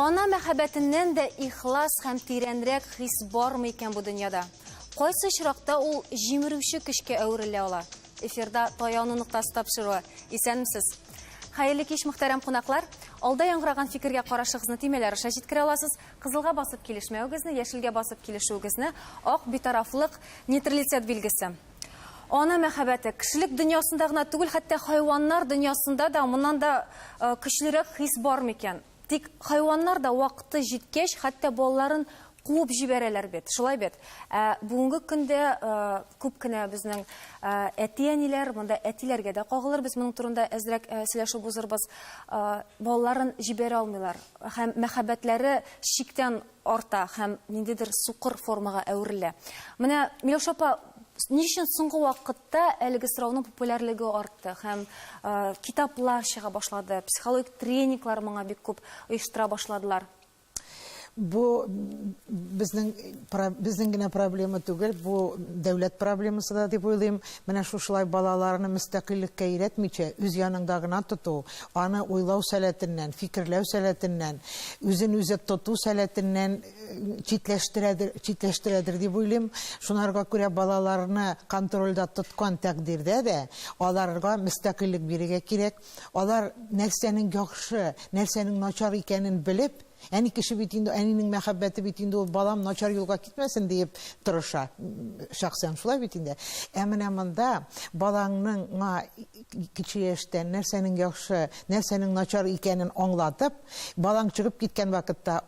Ана мәхәббәтеннән дә ихлас һәм тирәнрәк хис бармы икән бу дөньяда? Кайсы очракта ул җимерүче көчкә әверелә ала? Эфирда Таяну ноктасы тапшыруы. Исәнмесез. Хәерле кич, мөхтәрәм кунаклар. Алда яңгыраган фикергә карашыгызны төймәләр аша җиткерә аласыз. Кызылга басып килешмәвегезне, яшелгә басып килешүегезне, ак битарафлык, нейтралитет билгесе. Ана мәхәббәте кешелек дөньясында гына түгел, хәтта хайваннар дөньясында да моннан да э, көчлерәк хис бар микән? Тик хайваннар да вакыты җиткәч, хәтта балаларын куып җибәрәләр бит, шулай бит? Ә бүгенге көндә э, күп кенә безнең э, әти-әниләр, монда әтиләргә дә кагылыр, без моның турында әзрәк сөйләшеп узырбыз, балаларын җибәрә алмыйлар һәм мәхәббәтләре чиктән арта һәм ниндидер сукыр формага әверелә. Менә, Миләүшә апа, ни өчен соңгы вакытта әлеге сорауның популярлыгы артты һәм э, китаплар чыга башлады, психологик тренинглар моңа бик күп оештыра башладылар? Бу безнең безнең генә проблема түгел, бу дәүләт проблемасы да дип уйлыйм. Менә шушылай балаларны мөстәкыйльлеккә өйрәтмичә, үз яныңда гына тоту, аны уйлау сәләтеннән, фикерләү сәләтеннән, үзен-үзе тоту сәләтеннән читләштерәдер, читләштерәдер дип уйлыйм. Шунарга күрә балаларны контрольдә тоткан тәкъдирдә дә аларга мөстәкыйльлек бирергә кирәк. Алар нәрсәнең яхшы, нәрсәнең начар икәнен белеп, Әни кеше бит инде, әнинең мәхәббәте бит инде ул балам начар юлга китмәсен диеп тырыша. Шәхсән шулай бит инде. Ә менә монда балаңның кече яшьтән нәрсәнең яхшы, нәрсәнең начар икәнен аңлатып, балаң чыгып киткән вакытта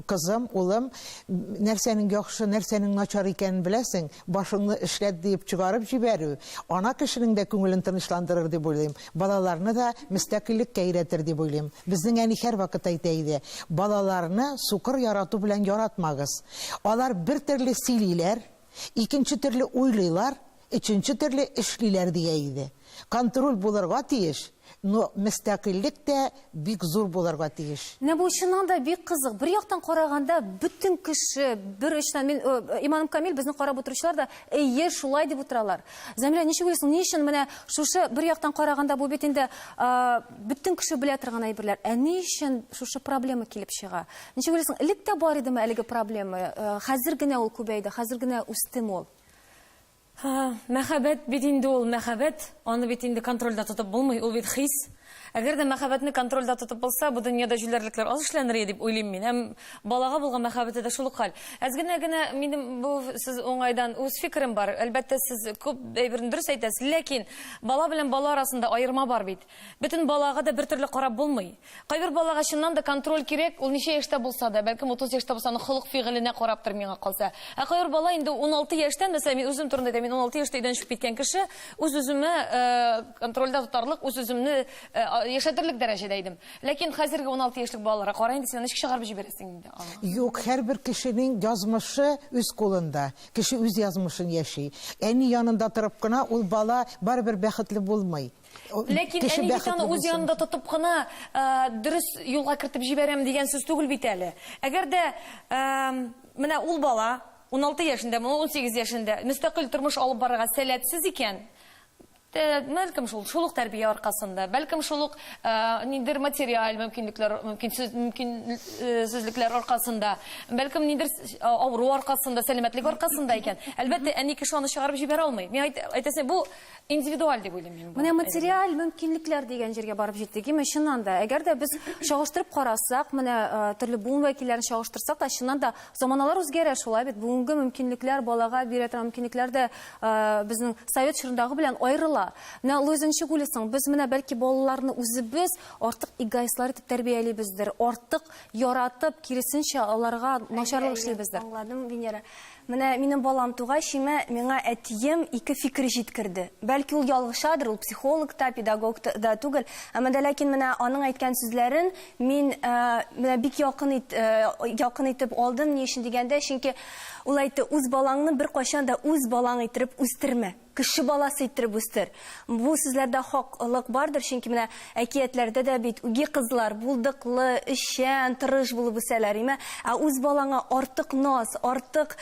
кызым, улым, нәрсәнең яхшы, нәрсәнең начар икәнен беләсең, башыңны эшләт диеп чыгарып җибәрү, ана кешенең дә күңелен тынычландырыр дип уйлыйм, балаларны да мөстәкыйльлеккә өйрәтер дип уйлыйм. Безнең әни һәрвакыт әйтә иде, балаларны сукыр ярату белән яратмагыз. Алар бер төрле сөйлиләр, икенче төрле уйлыйлар, өченче төрле эшлиләр дия иде. Контроль булырга тиеш, но мөстәкыйльлек тә бик зур булырга тиеш. Менә бу чыннан да бик кызык. Бер яктан караганда, бөтен кеше бер очтан, мин, иманым камил, безне карап утыручылар да, әйе, шулай дип утыралар. Зәмирә, ничек уйлыйсың, ни өчен менә шушы бер яктан караганда бу бит инде бөтен кеше белә торган әйберләр. Ә ни өчен шушы проблема килеп чыга? Ничек уйлыйсың, элек тә бар идеме әлеге проблема? Хәзер генә ул күбәйде, хәзер генә үстеме ул? Мәхәббәт бит инде ул мәхәббәт, аны бит инде контрольдә тотып булмый, ул бит хис. Әгәр дә мәхәббәтне контрольдә тотып булса, бу дөньяда җүләрлекләр аз эшләнер иде дип уйлыйм мин. Һәм балага булган мәхәббәте дә шул ук хәл. Әз генә генә минем бу сүз уңайдан үз фикерем бар. Әлбәттә, сез күп әйберне дөрес әйтәсез, ләкин бала белән бала арасында аерма бар бит. Бөтен балага да бер төрле карап булмый. Кайбер балага чыннан да контроль кирәк, ул ничә яшьтә булса да, бәлкем 30 яшьтә булса, аның холык-фигыленә караптыр миңа калса. Ә кайбер бала инде 16 яшьтән, мәсәлән, мин үзем турында әйтәм, мин 16 яшьтә өйдән чыгып киткән кеше, үз-үземә э, контрольдә тотарлык, үз-үземне э, яшәтерлек дәрәҗәдә идем. Ләкин хәзерге 16 яшьлек балаларга кара инде, син аны ничек чыгарып җибәрәсең инде аңа? Юк, һәрбер кешенең язмышы үз кулында. Кеше үз язмышын яши. Әни янында торып кына ул бала барыбер бәхетле булмый. Ләкин әни бит аны үз янында тотып кына дөрес юлга кертеп җибәрәм дигән сүз түгел бит әле. Әгәр дә менә ул бала 16 яшендә, 18 яшендә мөстәкыйль тормыш алып барырга сәләтсез икән, бәлкем шул, шул ук тәрбия аркасында, бәлкем шул ук ниндидер материаль мөмкинлекләр, мөмкинсез, мөмкинсезлекләр аркасында, бәлкем ниндидер авыру аркасында, сәламәтлек аркасында икән. Әлбәттә, әни кеше аны чыгарып җибәрә алмый. Мин әйтәсем, бу Индивидуаль дип уйлыйм мин бу. Менә материаль мөмкинлекләр дигән җиргә барып җиттек, име? Чыннан да, әгәр дә без чагыштырып карасак, менә э, төрле буын вәкилләрен чагыштырсак та, чыннан да заманалар үзгәрә шулай бит. Бүгенге мөмкинлекләр, балага бирә торган мөмкинлекләр дә э, безнең совет чорындагы белән аерыла. Менә Луиза, ничек уйлыйсың, без менә бәлки балаларны үзебез артык эгоистлар итеп тәрбиялибездер, артык яратып, киресенчә, аларга начарлык эшлибездер. Аңладым, Венера. Менә минем балам тугач, имә, миңа әтием ике фикер җиткерде. Бәлки ул ялгышадыр, ул психолог та, педагог та түгел. Әмма дә ләкин менә аның әйткән сүзләрен мин менә бик якын ит, якын итеп алдым. Ни өчен дигәндә, чөнки ул әйтте, үз балаңны беркайчан да үз балаң иттереп үстермә. кеше баласы иттереп үстер. Бу сүзләрдә хаклык бардыр, чөнки менә әкиятләрдә дә бит үги кызлар булдыклы, эшчән, тырыш булып үсәләр, име? Ә үз балаңа артык наз, артык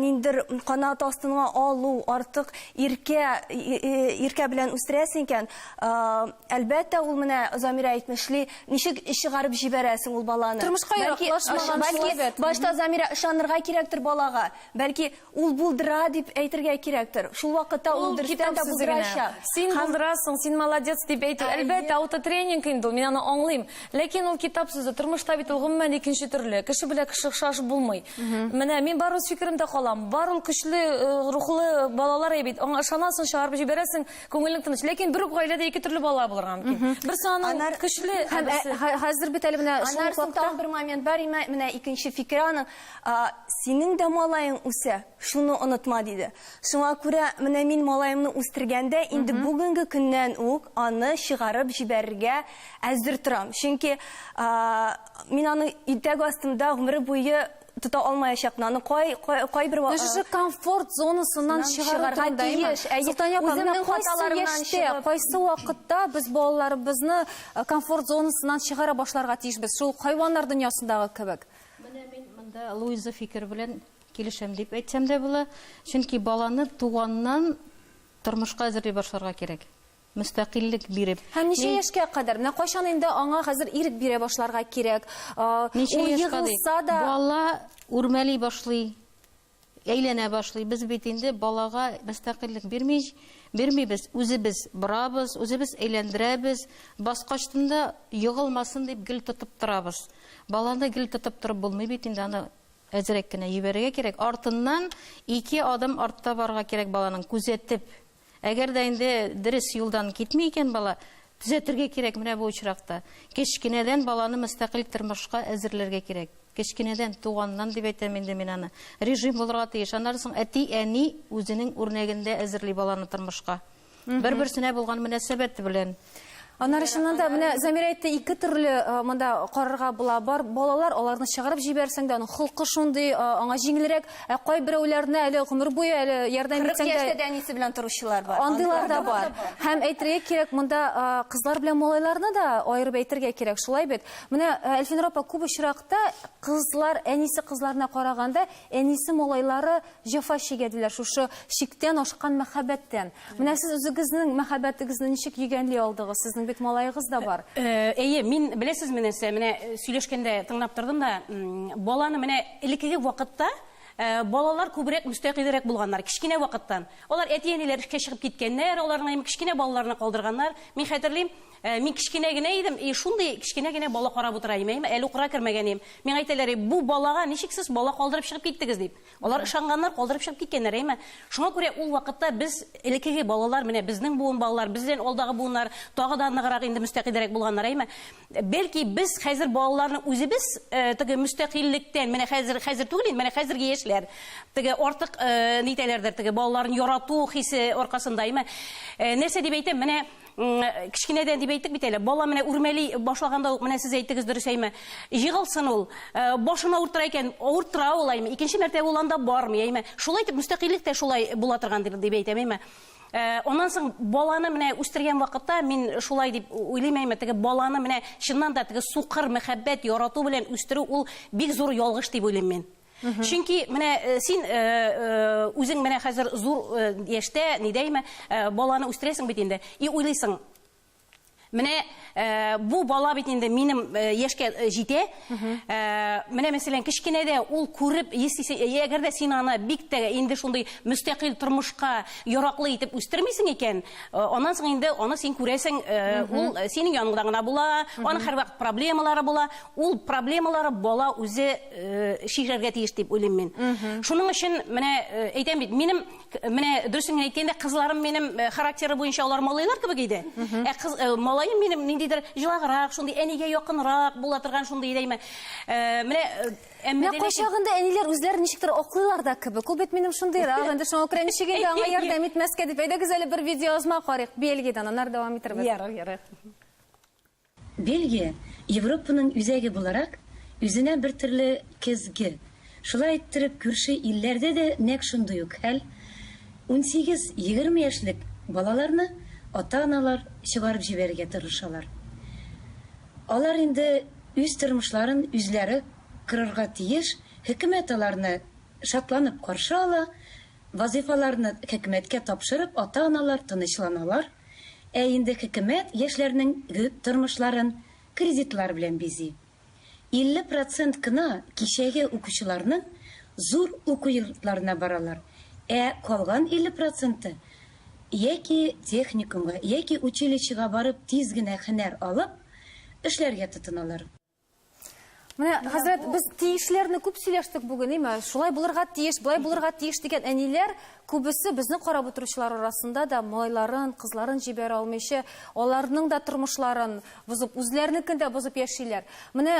ниндер канат астына алу, артык иркә, иркә белән үстерәсең икән, әлбәттә, ул менә Замирә әйтмешли, ничек чыгарып җибәрәсең ул баланы? Тормышка яраклашмаган шулай бит. Башта Замирә ышанырга кирәктер балага. Бәлки, ул булдыра дип әйтергә кирәктер. Шул вакытта ул дөрестән дә булдырачак. Син булдырасың, син молодец дип әйтү. Әлбәттә, аутотренинг инде ул, мин аны аңлыйм. Ләкин ул китап сүзе, тормышта бит ул гомумән икенче төрле. Кеше белән кеше охшаш булмый. Менә мин бар үз фикеремдә калам. Бар ул көчле э, рухлы балалар бит. Аңа ышанасың, чыгарып җибәрәсең, күңелең тыныч. Ләкин бер үк гаиләдә ике төрле бала булырга мөмкин. Берсе аның көчле, Һәм э, хәзер бит әле менә шул ук вакытта бер момент бар, менә икенче фикер аның. Синең дә малаең үсә, шуны онытма, диде. Шуңа күрә менә мин малаемны үстергәндә, инде бүгенге көннән үк аны чыгарып җибәрергә әзер торам. Чөнки мин аны итәк астымда гомере буе тота алмаячакмын. Аны кай, кай, кайбер Менә шушы комфорт зонасыннан чыгару турында, әйеме? Солтания апа, менә кайсы яшьтә, кайсы вакытта без балаларыбызны комфорт зонасыннан чыгара башларга тиешбез, шул хайваннар дөньясындагы кебек? Менә мин монда Луиза фикере белән килешәм дип әйтсәм дә була. Чөнки баланы туганнан тормышка әзерли башларга кирәк. Мөстәкыйльлек биреп. Һәм ничә яшькә кадәр? Менә кайчан инде аңа хәзер ирек бирә башларга кирәк? Ничә яшькә ди? Бала үрмәли башлый. Әйләнә башлый. Без бит инде балага мөстәкыйльлек бирми, бирмибез. Үзебез борабыз, үзебез әйләндерәбез. Баскачтан да егылмасын дип гел тотып торабыз. Баланы гел тотып торып булмый бит инде, аны әзрәк кенә җибәрергә кирәк. Артыннан ике адым артта барырга кирәк баланың, күзәтеп. Әгәр дә инде дөрес юлдан китми икән бала, төзәтергә кирәк менә бу очракта. Кечкенәдән баланы мөстәкыйль тормышка әзерләргә кирәк. Кечкенәдән, туганнан дип әйтәм инде мин аны. Режим булырга тиеш. Аннары соң әти-әни үзенең үрнәгендә әзерли баланы тормышка. Бер-берсенә булган мөнәсәбәте белән. Аннары чыннан да, менә Замирә әйтте, ике төрле э, монда карарга була. Бар балалар, аларны чыгарып җибәрсәң дә, аның холкы шундый, э, аңа җиңелрәк. Ә кайберәүләрне әле гомер буе әле ярдәм 40 итсәң яшьтә дә, дә әнисе белән торучылар бар. Андыйлар да бар. Һәм әйтергә кирәк, монда э, кызлар белән малайларны да аерып әйтергә кирәк, шулай бит. Менә Әлфинур апа, күп очракта кызлар әнисе кызларына караганда, әнисе малайлары җәфа чигә диләр, шушы чиктән ашкан мәхәббәттән. Менә сез үзегезнең мәхәббәтегезне ничек йөгәнли алдыгыз? Сезнең бит малаегыз да бар. Әйе, мин беләсезме нәрсә, менә сөйләшкәндә тыңлап тордым да, баланы менә элеккеге вакытта балалар күбрәк мөстәкыйльрәк булганнар, кечкенә вакыттан. Алар әти-әниләр эшкә чыгып киткәннәр, аларның кечкенә балаларны калдырганнар. Мин хәтерлим, мин кечкенә генә идем, и шундый кечкенә генә бала карап утыра идем, әйеме, әле укырга кермәгән идем. Миңа әйтәләр, бу балага ничек сез бала калдырып чыгып киттегез дип. Алар ышанганнар, калдырып чыгып киткәннәр, әйме? Шуңа күрә ул вакытта без элеккеге балалар, менә безнең буын балалар, бездән алдагы буыннар тагы да ныграк инде мөстәкыйльрәк булганнар, әйме? Бәлки без хәзер балаларны үзебез э, теге мөстәкыйльлектән, менә хәзер хәзер түгел инде, менә хәзерге яшьләр теге артык э, нитәләрдер, теге балаларын ярату хисе аркасында, әйме? Э, нәрсә дип әйтәм, менә Кечкенәдән дип әйттек бит әле. Бала менә үрмәли башлаганда ук менә сез әйттегез дөрес әйме. Егылсын ул, э, башын авырттыра икән, авырттыра ул әйме. Икенче мәртәбә ул анда бармый әйме. Шулай итеп мөстәкыйльлек тә шулай була торган дип, дип әйтәм әйме. Э, аннан соң баланы менә үстергән вакытта мин шулай дип уйлыйм әйме, теге баланы менә чыннан да теге сукыр мәхәббәт, ярату белән үстерү ул бик зур ялгыш дип уйлыйм мин. Чөнки менә э, син э, э, үзең менә хәзер зур яшьтә, нидәйме, баланы үстерәсең бит инде. И уйлыйсың, Менә э, бу бала бит инде минем э, яшькә җитә. Э, менә мәсәлән, кечкенәдә ул күреп, если әгәр дә син аны бик тә инде шундый мөстәкыйль тормышка яраклы итеп үстермисең икән, аннан соң инде аны син күрәсең, ул синең яныңда гына була, аның һәрвакыт проблемалары була. Ул проблемалары бала үзе чишәргә тиеш дип уйлыйм мин. Шуның өчен менә әйтәм бит, минем менә дөресен генә әйткәндә, кызларым минем характеры буенча алар малайлар кебек иде. Ә кыз малаем минем ниндидер җылаграк, шундый әнигә якынрак була торган шундый иде. Менә Әмма Менә кайчагында әниләр үзләрен ничектер аклыйлар да кебек. Ул бит минем шундыйрак, инде шуңа күрә ничек инде аңа ярдәм итмәскә дип. Әйдәгез әле бер видеоязма карыйк Бельгиядән, аннары дәвам итербез. Ярар, ярар. Бельгия, Европаның үзәге буларак, үзенә бер төрле көзге. Шулай иттереп, күрше илләрдә дә нәкъ шундый ук хәл. 18-20 яшьлек балаларны ата-аналар чыгарып җибәрергә тырышалар. Алар инде үз тормышларын үзләре корырга тиеш, хөкүмәт аларны шатланып каршы ала, вазыйфаларны хөкүмәткә тапшырып, ата-аналар тынычланалар. Ә инде хөкүмәт яшьләрнең тормышларын кредитлар белән бизи. 50 процент кына кичәге укучыларның зур уку йортларына баралар, ә калган 50 проценты яки техникумга, яки училищега барып тиз генә һөнәр алып, эшләргә тотыналар. Менә, хәзрәт, без тиешләрне күп сөйләштек бүген, әйме? Шулай булырга тиеш, болай булырга тиеш дигән әниләр күбесе безне карап утыручылар арасында да малайларын, кызларын җибәрә алмыйча, аларның да тормышларын бозып, үзләренекен дә бозып яшиләр. Менә,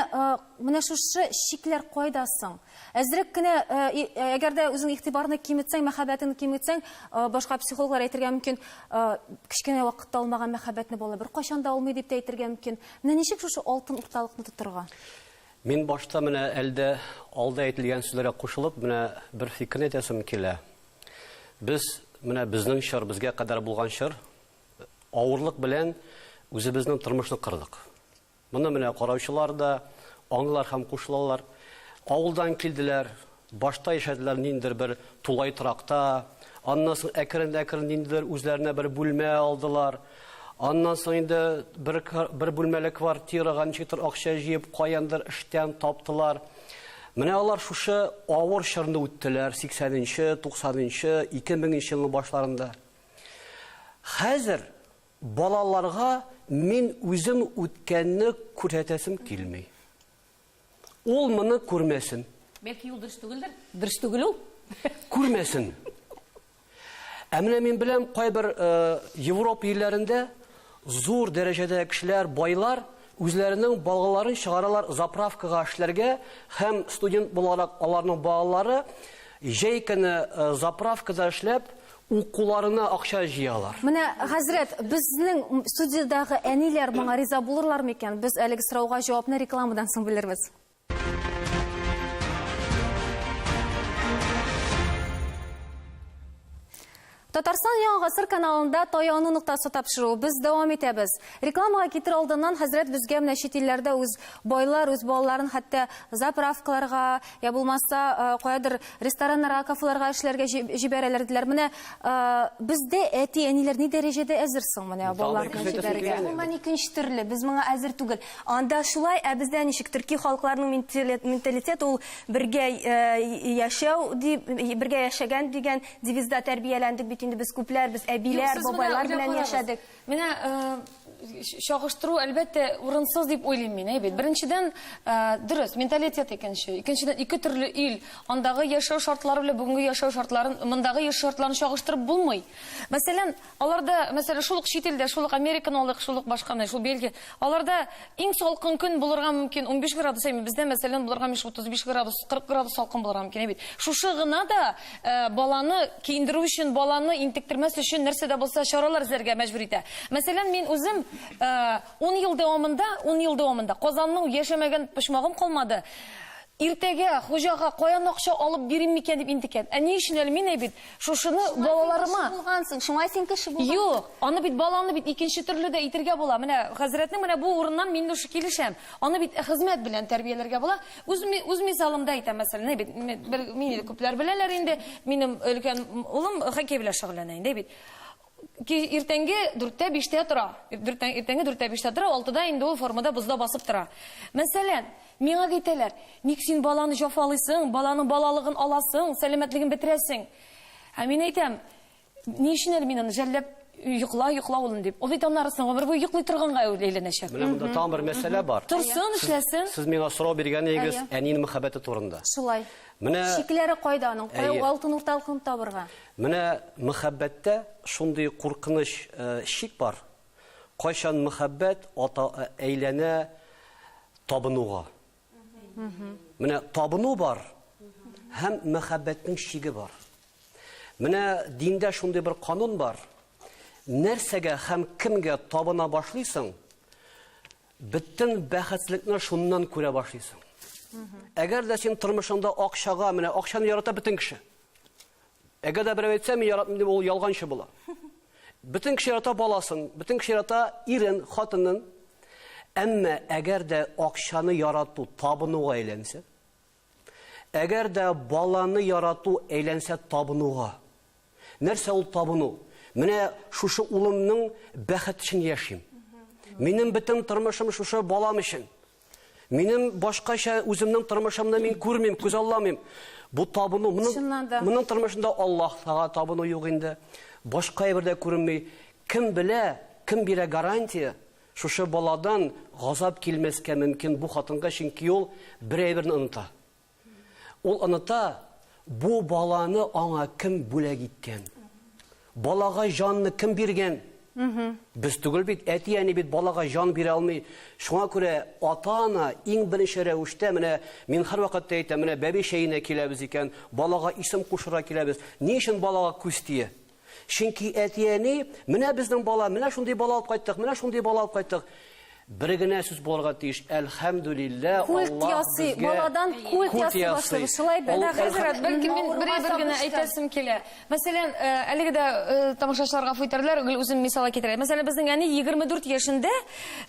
менә шушы чикләр кайда соң? Әзрәк кенә, әгәр дә үзең игътибарны киметсәң, мәхәббәтеңне киметсәң, башка психологлар әйтергә мөмкин, кечкенә вакытта алмаган мәхәббәтне бала беркайчан да алмый дип тә әйтергә мөмкин. Менә ничек шушы алтын урталыкны тотырга? Мин башта менә әлдә алда әйтелгән сүзләргә кушылып, менә бер фикерне әйтәсем килә. Без менә безнең чор, безгә кадәр булган чор, авырлык белән үзебезнең тормышны кырдык. Моны менә караучылар да аңлар һәм кушылалар. Авылдан килделәр, башта яшәделәр ниндидер бер тулай торакта, аннан соң әкрен-әкрен ниндидер үзләренә бер бүлмә алдылар. Аннан соң инде бер, бер бүлмәле квартирага ничектер акча җыеп, каяндыр эштән таптылар. Менә алар шушы авыр чорны үттеләр, 80 нче, 90 нчы, 2000 нче елның башларында. Хәзер балаларга мин үзем үткәнне күрсәтәсем килми. Ул моны күрмәсен. Бәлки ул дөрес түгелдер? Дөрес түгел ул. Күрмәсен. Ә менә мин беләм, кайбер Европа илләрендә зур дәрәҗәдә кешеләр, байлар үзләренең балаларын чыгаралар заправкага эшләргә һәм студент буларак аларның балалары җәй көне заправкада эшләп укуларына акча җыялар. Менә, хәзрәт, безнең студиядәге әниләр моңа риза булырлар микән? Без әлеге сорауга җавапны рекламадан соң белербез. Татарстан Яңа гасыр каналында Таяну ноктасы тапшыруы. Без дәвам итәбез. Рекламага китер алдыннан хәзрәт безгә менә чит илләрдә үз байлар үз балаларын хәтта заправкаларга, я булмаса э, каядыр рестораннарга, кафеларга эшләргә җибәрәләр диләр. Менә э, бездә әти-әниләр ни дәрәҗәдә әзер соң менә балаларны җибәрергә? Гомумән икенче төрле, без моңа әзер түгел. Анда шулай, ә бездә ничек? Төрки халыкларның менталитеты ул бергә э, яшәү дип, бергә яшәгән дигән Девизда тәрбияләндек бит инде без күпләр, без әбиләр, Юк, сез менә бабайлар уйлап белән карагыз. яшәдек. Менә э, чагыштыру, әлбәттә, урынсыз дип уйлыйм мин, әйбәт. Беренчедән, э, дөрес, менталитет икенче. Икенчедән, ике төрле ил. Андагы яшәү шартлары белән бүгенге яшәү шартларын, мондагы яшәү шартларын чагыштырып булмый. Мәсәлән, аларда, мәсәлән, шул ук чит илдә, шул ук Американы алыйк, шул ук башка, менә шул Бельгия. Аларда иң салкын көн булырга мөмкин 15 градус, әйме, бездә, мәсәлән, булырга мөмкин 35 градус, 40 градус салкын булырга мөмкин, әйбәт. Шушы гына да э, баланы киендерү өчен, баланы интектермәс өчен нәрсә дә булса чаралар эзләргә мәҗбүр итә. Мәсәлән, мин үзем 10 э, ел дәвамында, 10 ел дәвамында Казанның яшәмәгән почмагым калмады. Иртәгә хуҗага каян акча алып бирим микән дип интекән. Ә ни өчен әле мин әйбит шушыны балаларыма? Кеше булгансың, шуңа син кеше булгансың. Юк, аны бит баланы бит икенче төрле дә итергә була. Менә хәзрәтнең менә бу урыннан мин шушы килешәм. Аны бит хезмәт белән тәрбияләргә була. Үз үз мисалымда әйтәм, мәсәлән, бит бер мине күпләр беләләр инде. Минем өлкән улым хоккей белән шөгыльләнә инде бит. Иртәнге дүрттә биштә тора. Иртәнге дүрттә биштә тора, алтыда инде ул формада бозда басып тора. Мәсәлән, миңа әйтәләр, ник син баланы җафалыйсың, баланың балалыгын аласың, сәламәтлеген бетерәсең. Ә мин әйтәм, ни өчен әле мин аны жәлләп йокла, йокла улым дип. Ул бит аннары соң гомер буе йоклый торганга әйләнәчәк. Менә монда тагын бер мәсьәлә бар. Торсын, эшләсен. Сез миңа сорау биргән идегез әнинең мәхәббәте турында. Шулай. Менә Чикләре кайда аның? Кая алтын урталыкны табырга? Менә мәхәббәттә шундый куркыныч чик бар, кайчан мәхәббәт ата әйләнә табынуга. Менә табыну бар һәм мәхәббәтнең чиге бар. Менә диндә шундый бер канун бар. Нәрсәгә һәм кемгә табына башлыйсың, бөтен бәхетсезлекне шуннан күрә башлыйсың. Әгәр дә син тормышыңда акчага, менә акчаны ярата бөтен кеше. Әгәр дә берәү әйтсә, мин яратмыйм дип, ул ялганчы була. Бөтен кеше ярата баласын, бөтен кеше ярата ирен, хатынын. Әмма әгәр дә акчаны ярату табынуга әйләнсә, әгәр дә баланы ярату әйләнсә табынуга. Нәрсә ул табыну? Менә шушы улымның бәхет өчен яшим. Минем бөтен тормышым шушы балам өчен. Минем башкача үземнең тормышымны мин күрмим, күзалламыйм. Бу табыну, моның, моның тормышында Аллаһка табыну юк инде. Башка әйбер дә күренми. Кем белә, кем бирә гарантия, шушы баладан газап килмәскә мөмкин бу хатынга, чөнки ул бер әйберне оныта. Ул оныта, бу баланы аңа кем бүләк иткән? Балага җанны кем биргән? Без түгел бит, әти-әни бит балага җан бирә алмый. Шуңа күрә ата-ана иң беренче рәвештә, менә мин һәрвакытта әйтәм, менә бәби чәенә киләбез икән, балага исем кушырга киләбез. Ни өчен балага күз тия? Чөнки әти-әни, менә безнең бала, менә шундый бала алып кайттык, менә шундый бала алып кайттык. Бер генә сүз булырга тиеш, әлхәмдүлилләһ, Культ Аллаһ ясый, безгә баладан культ культ ясый ясый. башлыйбыз, шулай бит? Ул Менә хәзрәт, әлхәм- бәлки мин бер әйбер генә әйтәсем килә. Мәсәлән, э, әлеге дә э, тамашачылар гафу итәрләр, гел үзем мисалга китерәм. Мәсәлән, безнең әни 24 яшендә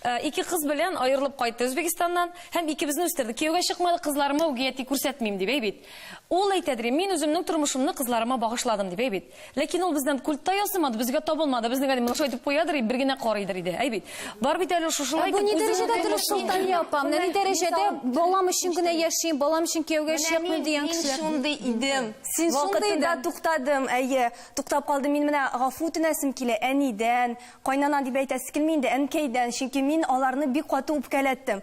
э, ике кыз белән аерылып кайтты Үзбәкстаннан һәм икебезне үстерде. Кияүгә чыкмады, кызларыма үги әти күрсәтмим дип, әй бит. Ул әйтәдер, мин үземнең тормышымны кызларыма багышладым дип, әй бит. Ләкин ул бездән культ та ясамады, безгә табылмады. Безнең әни моны шулай итеп куядыр, бер генә карыйдыр иде. Әй бит. Бар бит әле шушылай Ә бу итеп ни үзеңнең дәрәҗәдә дөрес, тормышың- Солтания апа? Менә ни дәрәҗәдә балам өчен генә яшим, балам өчен кияүгә Менә чыкмыйм мин, дигән мин кешеләр. шундый идем. Син шундый Вакытында идең? туктадым, әйе. Туктап калдым. Мин менә гафу үтенәсем килә әнидән, кайнана дип әйтәсе килми инде, әнкәйдән, чөнки мин аларны бик каты үпкәләттем.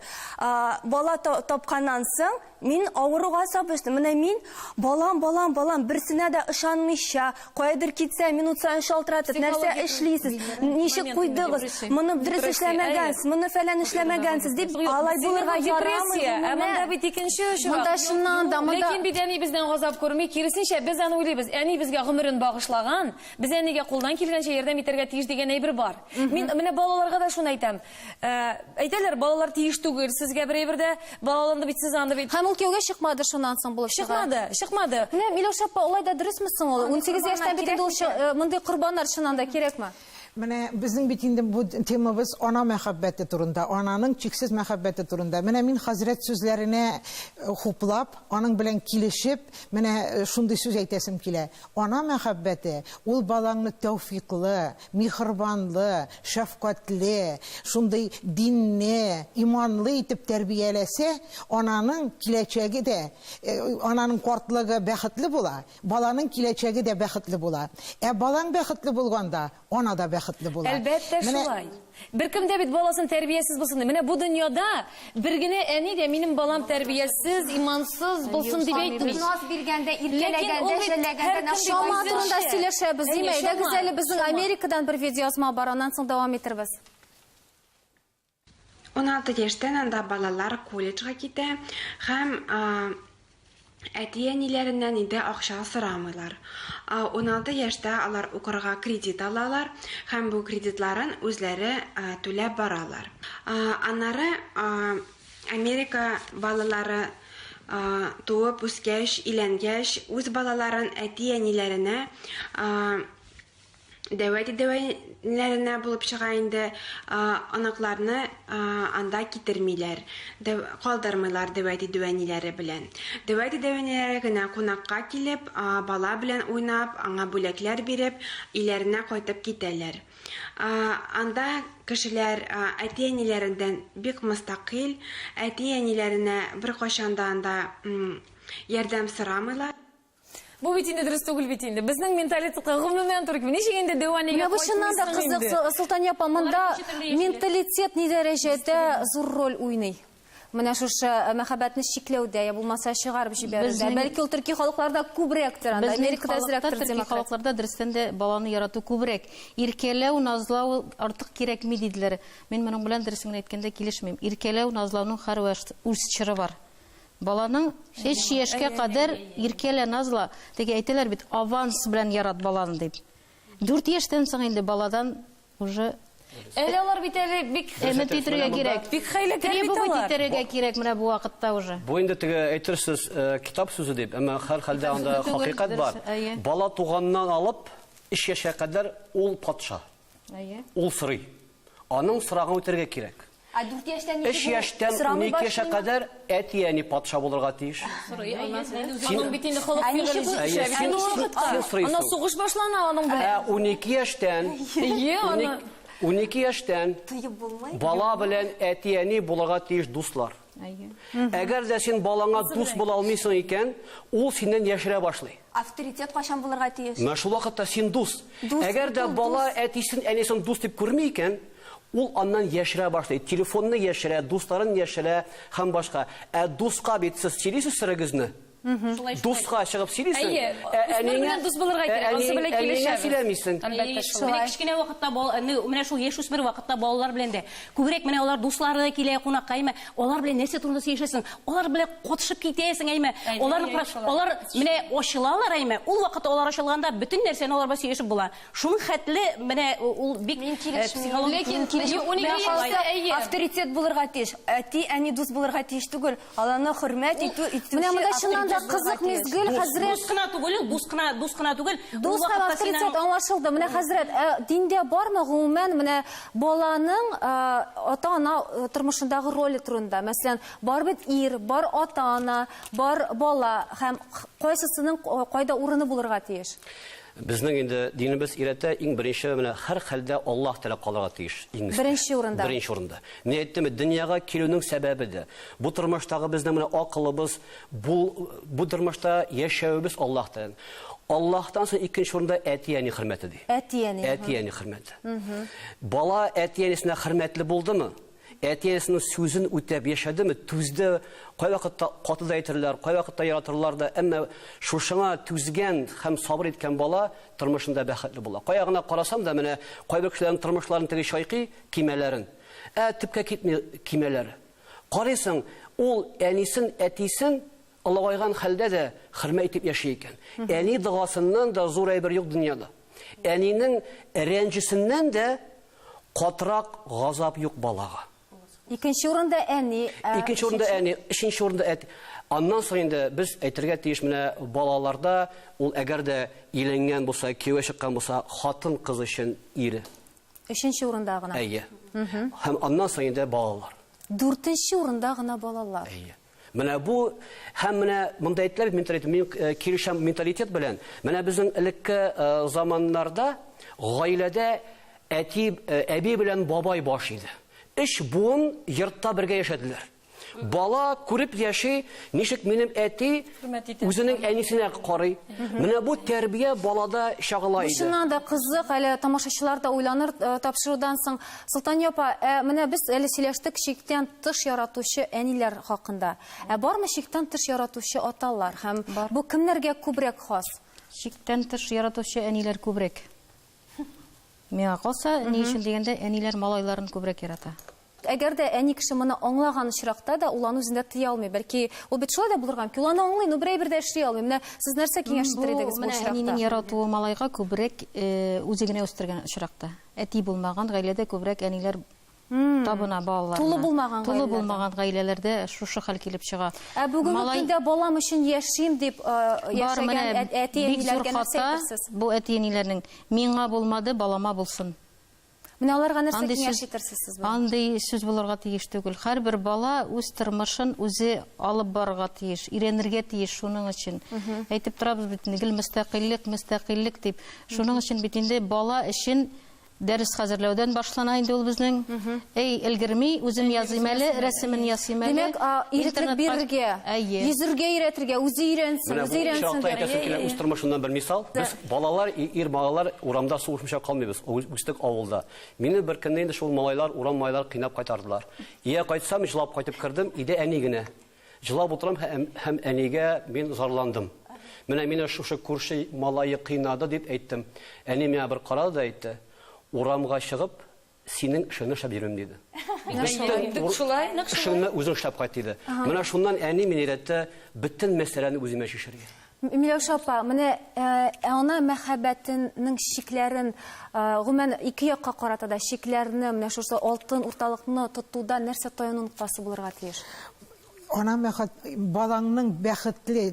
Бала тапканнан соң Мин авыруга сабыштым. Менә мин, балам, балам, балам, берсенә дә ышанмыйча, каядыр китсә, минут саен шалтыратып, нәрсә эшлисез, ничек куйдыгыз, моны дөрес эшләмәгәнсез, моны фәлән эшләмәгәнсез, дип, алай булырга ярамый. Ә монда бит икенче очрак. Монда чыннан да, монда... Ләкин бит әни бездән газап күрми, киресенчә, без аны уйлыйбыз, әни безгә гомерен багышлаган, без әнигә кулдан килгәнчә ярдәм итәргә тиеш дигән әйбер бар. Мин менә балаларга да шуны әйтәм. Ә, әйтәләр, балалар тиеш түгел сезгә бер әйбер дә. Балаларны бит сез аны бит. Һәм ул кияүгә чыкмады шуннан соң булып чыга. Чыкмады, чыкмады. Менә Миләүшә апа, алай да дөресме соң ул? 18 яшьтән бит инде ул э, мондый корбаннар чыннан да кирәкме? Менә безнең бит инде бу темабыз ана мәхәббәте турында, ананың чиксез мәхәббәте турында. Менә мин хәзрәт сүзләренә э, хуплап, аның белән килешеп, менә э, шундый сүз әйтәсем килә. Ана мәхәббәте ул балаңны тәүфиклы, Миһербанлы, шәфкатьле, шундый динне, иманлы итеп тәрбияләсә, ананың киләчәге дә, ананың картлыгы бәхетле була, баланың киләчәге дә бәхетле була. Ә балаң бәхетле булганда, ана да бәхетле була. Әлбәттә шулай. Беркем дә бит баласын тәрбиясез булсын ди. Менә бу дөньяда бер генә әни дә минем балам тәрбиясез, имансыз булсын дип әйтми. Наз биргәндә, иркәләгәндә, жәлләгәндә Чама турында сөйләшәбез, димә. Әйдәгез әле безнең Америкадан бер видеоязма бар, аннан соң дәвам итербез. 16 яшьтән анда балалар колледжга китә һәм әти-әниләреннән инде акча сорамыйлар. 16 яшьтә алар укырга кредит алалар һәм бу кредитларын үзләре түләп баралар. Аннары Америка балалары туып үскәч, өйләнгәч, үз балаларын әти-әниләренә Дәвә дәвәләренә булып чыга инде, оныкларны анда китермиләр, калдырмыйлар дәвә дәвәниләре белән. Дәвә дәвәниләре генә кунакка килеп, бала белән уйнап, аңа бүләкләр биреп, өйләренә кайтып китәләр. Анда кешеләр әти-әниләреннән бик мөстәкыйль, әти-әниләренә беркайчан да анда ярдәм сорамыйлар. Бу бит инде дөрес түгел бит инде. Безнең менталитетка гомумән туры килми. Ничек инде дәү әнигә Менә бу чыннан да кайтмыйсың кызык, инде? Солтания апа, монда Алар ничә төрле яшиләр? менталитет ни дәрәҗәдә зур роль уйный? Менә шушы э, мәхәббәтне чикләүдә, я булмаса чыгарып җибәрүдә. Безнең- Бәлки ул төрки халыкларда күбрәктер анда, Безнең Америкада халыкта, әзрәктер төрки демократ. халыкларда дөрестән дә баланы ярату күбрәк. Иркәләү, назлау артык кирәкми диделәр. Мин моның белән дөресен генә әйткәндә килешмим. Иркәләү, назлауның һәрвакыт үз чоры бар. Баланың өч яшькә кадәр иркәлә, назла. Теге әйтәләр бит, аванс белән ярат баланы дип. Дүрт яшьтән соң инде баладан уже. Әле алар бит әле бик Өмет итәргә кирәк. Бик хәйләкәр бит Требовать алар. итәргә кирәк менә бу вакытта уже. Бу инде теге әйтерсез китап сүзе дип, әмма һәрхәлдә анда Түгел, хакыйкать бар. дөрес, әйе. Бала туганнан алып 3 яшькә кадәр ул патша. Әйе. Ул сорый. Аның сорагын үтәргә кирәк. Ә 4 яшьтән ничек 3 яшьтән 12 яшькә кадәр әти-әни патша булырга тиеш. Сорый, әйе. Аның бит инде холык Ә ничек фигыле ул- җитешә бит инде ул Син вакытка. сорыйсың. Аннан сугыш башлана аның белән. Ә 12 яшьтән Әйе, аны. 12 яшьтән Тыеп булмый. бала белән әти-әни булырга тиеш дуслар. Әйе. Әгәр дә син балаңа дус була алмыйсың икән, ул синнән яшерә башлый. Авторитет кайчан булырга тиеш? Менә шул вакытта син дус. Дус, Әгәр дә ул бала дус. әтисен, әнисен дус дип күрми икән, ул аннан яшерә башлый. Телефонны яшерә, дусларын яшерә һәм башка. Ә дуска бит сез сөйлисез серегезне. Дуска чыгып сөйлисең. Әйе, ә үсмер әниеңә- белән дус булырга ә кирәк, анысы белән әниеңә килешәбез. сөйләмисең. Әлбәттә, шулай. Менә кечкенә вакытта бал, менә шул яшүсмер вакытта балалар белән дә күбрәк менә алар дуслары килә кунакка, әйме, алар белән нәрсә турында сөйләшәсең, алар белән катышып китәсең, әйме, Әйе, аларны әйе, карап, шулай. алар менә ачылалар, әйме, ул вакытта алар ачылганда бөтен нәрсәне алар белән сөйләшеп була. Шуның хәтле менә ул бик Мин килешмим. психологик Ләкин Килешмим. 12 Миңа яшьтә, калса, әйе. Авторитет булырга тиеш. Әти, әни дус булырга тиеш түгел. Аларны хөрмәт итү, итүче Менә монда чыннан да авторитет булырга кызык тиеш. мизгел, хәзрәт. Дус кына түгел, ул, дус кына, дус кына түгел. Ул Дус һәм вакытта син авторитет аның- аңлашылды. Менә хәзрәт, ә, диндә бармы гомумән менә баланың ә, ата-ана э, тормышындагы роле турында? Мәсәлән, бар бит ир, бар ата-ана, бар бала һәм кайсысының кайда урыны булырга тиеш? Безнең инде динебез өйрәтә, иң беренче менә һәр хәлдә Аллаһ Тәгалә калырга тиеш. Иң өстә. Беренче урында. Беренче урында. Ни әйттем, дөньяга килүнең сәбәбе дә. Бу тормыштагы безнең менә акылыбыз, бу, бу тормышта яшәвебез Аллаһ Тәгаләдән. Аллаһтан соң икенче урында әти-әни хөрмәте ди. Әти-әни. Әти-әни хөрмәте. Бала әти-әнисенә хөрмәтле булдымы? Әти-әнисенең сүзен үтәп яшәдеме? Түзде, кайвакытта каты да әйтерләр, кайвакытта яратырлар да, әмма шушыңа түзгән һәм сабыр иткән бала тормышында бәхетле була. Кая гына карасам да, менә кайбер кешеләрнең тормышларын теге чайкый кимәләрен. Ә төпкә китми кимәләре. Карыйсың, ул әнисен, әтисен олыгайган хәлдә дә хөрмәт итеп яши икән. Әни догасыннан да зур әйбер юк дөньяда. Әнинең рәнҗесеннән дә катырак газап юк балага. Икенче урында әни. ә, Икенче урында әни, өченче урында әти. Аннан соң инде без әйтергә тиеш менә балаларда ул әгәр дә өйләнгән булса, кияүгә чыккан булса, хатын кыз өчен ире. Өченче урында гына. Әйе. Һәм аннан соң инде балалар. Дүртенче урында гына балалар. Әйе. Менә бу һәм менә монда әйтелә бит менталитет, мин э, килешәм менталитет белән. Менә безнең элекке э, заманнарда гаиләдә әти, э, әби белән бабай баш иде. Өч буын йортта бергә яшәделәр. Бала күреп яши, ничек минем әти Хөрмәт итә. үзенең әнисенә карый. Менә бу тәрбия балада чагыла Бу иде. чыннан да кызык, әле тамашачылар да уйланыр э, тапшырудан соң. Солтания апа, ә, менә без әле сөйләштек чиктән тыш яратучы әниләр хакында. Ә бармы чиктән тыш яратучы аталар? Һәм бу кемнәргә күбрәк хас? Чиктән тыш яратучы әниләр күбрәк. Миңа калса, ни өчен дигәндә, әниләр малайларын күбрәк ярата. Әгәр дә әни кеше моны аңлаган очракта да, ул аны үзендә тыя алмый. Бәлки ул бит шулай да булырга мөмкин. Ул аны аңлый, но бер әйбер дә эшли алмый. Менә сез нәрсә киңәш итер идегез бу менә очракта? әнинең яратуы малайга күбрәк э, үзе генә үстергән очракта. Әти булмаган гаиләдә күбрәк әниләр табына балаларына. Тулы булмаган Тулы гаиләләрдә. булмаган гаиләләрдә шушы хәл килеп чыга. Ә бүгенге Малай- көндә балам өчен яшим дип э, Бар яшәгән менә әти бик зур әниләргә нәрсә хата әйтерсез? бу әти-әниләрнең миңа булмады, балама булсын. Менә аларга нәрсә Андый киңәш сүз- итерсез сез бүген? Андый сүз булырга тиеш түгел. Һәрбер бала үз тормышын үзе алып барырга тиеш, өйрәнергә тиеш шуның өчен. Әйтеп торабыз бит инде, гел мөстәкыйльлек, мөстәкыйльлек дип. Шуның өчен бит инде бала өчен дәрес хәзерләүдән башлана инде ул безнең. Эй, өлгерми, үзем языйм әле, рәсемен ясыйм әле. Димәк, а, иреклек Интернетка- бирергә, Әйе. йөзергә өйрәтергә, үзе өйрәнсен, Менә үзе бу өйрәнсен. очракта әйтәсем килә үз тормышымнан бер мисал. Без балалар, ир балалар урамда сугышмыйча калмыйбыз. Үстек авылда. Мине бер көнне инде шул малайлар, урам малайлар кыйнап кайтардылар. Өйгә кайтсам, җылап кайтып кердем, өйдә әни генә. Җылап утырам һәм, һәм әнигә мин зарландым. Менә мине шушы күрше малае кыйнады дип әйттем. Әни миңа бер карады да әйтте. Урамга чыгып, синең эшеңне эшләп йөрим диде. Нәкъ шулай, нәкъ шулай. Эшеңне үзең эшләп кайт диде. Менә шуннан әни мине өйрәтте бөтен мәсьәләне үземә чишәргә. Миләүшә апа, менә ана мәхәббәтенең чикләрен, гомумән, ике якка карата да чикләрне, менә шушы алтын урталыкны тотуда нәрсә таяну ноктасы булырга тиеш? Ана мәхәт, балаңның бәхетле,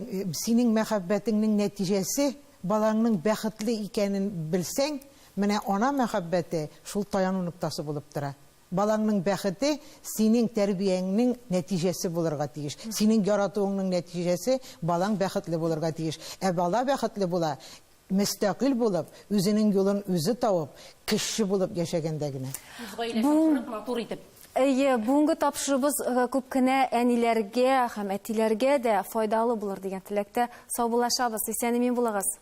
синең мәхәббәтеңнең нәтиҗәсе, балаңның бәхетле икәнен белсәң, менә ана мәхәббәте шул таяну ноктасы булып тора. Балаңның бәхете синең тәрбияңнең нәтиҗәсе булырга тиеш. Синең яратуыңның нәтиҗәсе балаң бәхетле булырга тиеш. Ә бала бәхетле була мөстәкыйль булып, үзенең юлын үзе табып, кеше булып яшәгәндә генә. Үз гаиләсен корып, матур итеп. Әйе, бүгенге тапшыруыбыз күп кенә әниләргә һәм әтиләргә дә файдалы булыр дигән теләктә саубуллашабыз. Исән-имин булыгыз!